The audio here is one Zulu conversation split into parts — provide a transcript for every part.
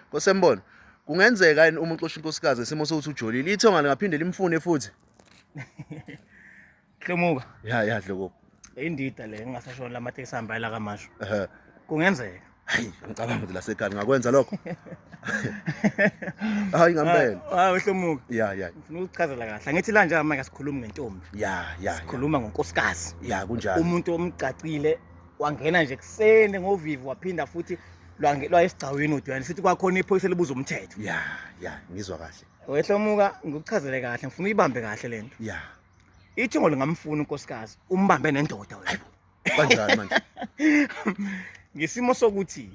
Nkosembono, kungenzeka yini uma uxosha inkosikazi ngesimo sokuthi ujolile ithonga lingaphinde limfune futhi? Hlomuka. Ya ya Dlokovu. Indida le ngingasashona lamatekisi ahamba la kaMashu. Ehhe. Kungenzeka. Hayi, angicabanga ukuthi lasekhaya ngakwenza lokho. Hayi ngempela. Hayi Hlomuka. Ya ya. Ngifuna ukuchazela kahle. Angithi la njengamanje asikhulumi ngentombi. Ya ya. Sikhuluma ngonkosikazi. Ya kunjalo. Umuntu omgcacile wangena nje kuseni ngovivi waphinda futhi lwaye esigcawini udwana futhi kwakhona iphoyisa elibuza umthetho. Ya ya, ngizwa kahle. Wehlomuka ngikuchazele kahle ngifuna uyibambe kahle lento. Ya. Ithongo lingamfuna unkosikazi umbambe nendoda wena. Kanjani manje? Ngesimo sokuthi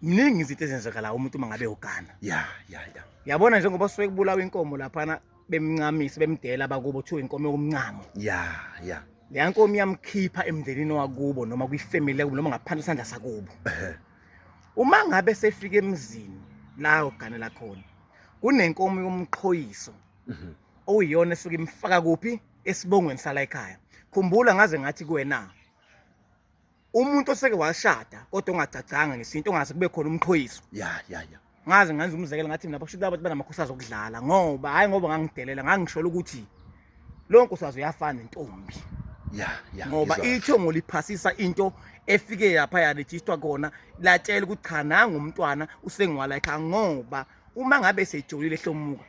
mningi izinto ezenzekalayo umuntu uma ngabe ugana. Ya ya ya. Yabona njengoba suke kubulawa inkomo laphana bemncamise bemdela abakubo kuthiwa inkomo yokumncamo. Ya ya. Leya nkomo iyamkhipha emndenini wakubo noma kwifamily yakubo noma ngaphansi kwesandla sakubo. Uma ngabe sefika emzini la oganela khona kunenkomo yomqhoyiso okuyiyona esuke imfaka kuphi esibongweni sala ekhaya. Khumbula ngaze ngathi kuwena umuntu oseke washada kodwa ongagcagcanga ngesintu ongase kube khona umqhoyiso. Ya ya ya. Ngaze ngenza umzekelo ngathi mina basho abantu banamakhosikazi okudlala ngoba hayi ngoba ngangidelela ngangishola ukuthi lo nkosikazi uyafana nentombi. Ya ya. Ngoba ngizwa kahle. ithongo liphasisa into efike lapha yarejistwa kona latshela ukuthi cha nangu umntwana usengwala ekhaya ngoba uma ngabe sejolile ehlomuka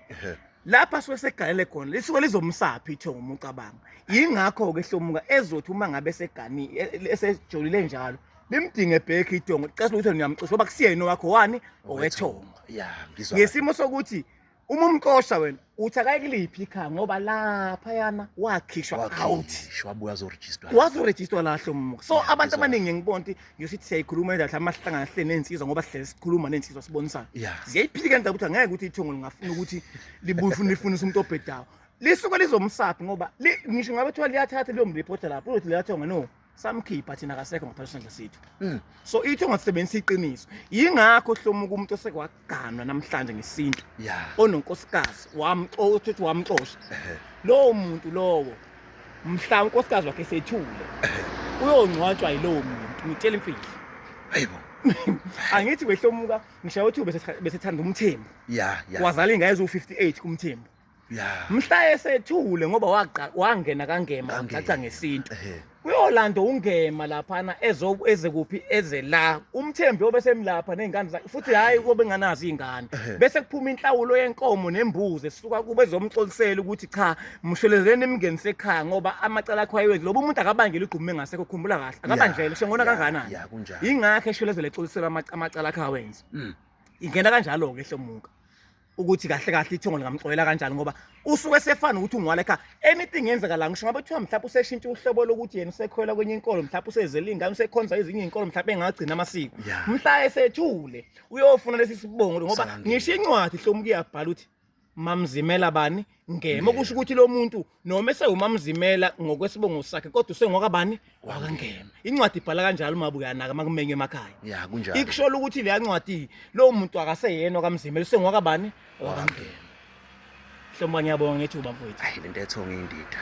lapha suke seganele khona lisuke lizomsaphi ithongo uma ucabanga yingakho-ke ehlomuka ezothi uma ngabe segani esejolile njalo limdinge bhekhe ithongo licasa ukuthi niyamxosha ngoba kusiyena owakho wani owethongo Ya ngizwa. kahle. Ngesimo sokuthi uma umxosha wena uthi akayikuliphi ikhaya ngoba laphayana wakhishwa out. Wakhishwa wabuya azorejistwa. Wazorejistwa la hlomuka. So Yeah, abantu ngizwa abaningi ngibona ukuthi ngiyosithi siyayikhuluma indaba mhlawumbe sihlangana sihleli ney'nsizwa ngoba sihlezi sikhuluma ney'nsizwa sibonisana. Ziyayiphika indaba ukuthi angeke ukuthi ithongo lingafuna ukuthi libuye ufuna lifunise umuntu obhedayo. Lisuke lizomsaphi ngoba ngisho ngabe kuthiwa liyathatha liyomripota lapho uyothi liyathonga no. Samkhipha thina akasekho ngaphansi kwesandla sethu. So ithongo sisebenzisa iqiniso. Yingakho hlomuka umuntu osekwaganwa namhlanje ngesintu. Ononkosikazi wamxosha wamxosha. Lowo muntu lowo mhla unkosikazi wakhe sethule uyongcwatshwa yilowo muntu ngitshela imfihlo. Hayibo. Angithi wehlomuka ngishaye uthi besethanda uMthembu. Ya ya. Wazala ingane eziwu-58 kuMthembu. Ya. Mhla esethule ngoba waqa wangena kaNgema Kangema. wacaca ngesintu. Ehhe. Uyolanda uNgema laphana ezo eze kuphi eze la. UMthembu yobe semlapha nezingane zakhe futhi hayi kobe enganazo izingane. Bese kuphuma inhlawulo yenkomo nembuzi esuka kube ezomxolisela ukuthi cha mshelezeni imngenise ekhaya ngoba amacala akho ayewenzi. Lobo umuntu akabangela igqume engasekho khumbula kahle. Akabandlele shengona kangakanani. Ya kunjalo. Ingakho eshelezele exolisela amacala akhe awenza. Ingena kanjalo ke ehlomuka. Ukuthi kahle kahle ithongo lingamxolela kanjani ngoba usuke sefana ukuthi ungwala ekhaya anything yenzeka la ngisho ngabe kuthiwa mhlawumbe useshintsha uhlobo lokuthi yena usekholwa kwenye inkolo mhlawumbe usezele ingane usekhonza ezinye iy'nkolo mhlawumbe engagcina amasiko mhla esethule uyofuna lesi sibongo ngoba Salangile. ngisho incwadi hlomuka iyabhala ukuthi Mamzimela bani Ngema okusho ukuthi lo muntu noma esewumamzimela ngokwesibongo sakhe kodwa usengokabani wakaNgema incwadi ibhala kanjalo uma uyanaka uma kumenywe emakhaya Ya kunjalo. Ikushola ukuthi leya ncwadi lowo muntu akaseyena okaMzimela usengokabani wakaNgema Hlomuka ngiyabonga ngethuba mfowethu. Hayi lento ethonga indida.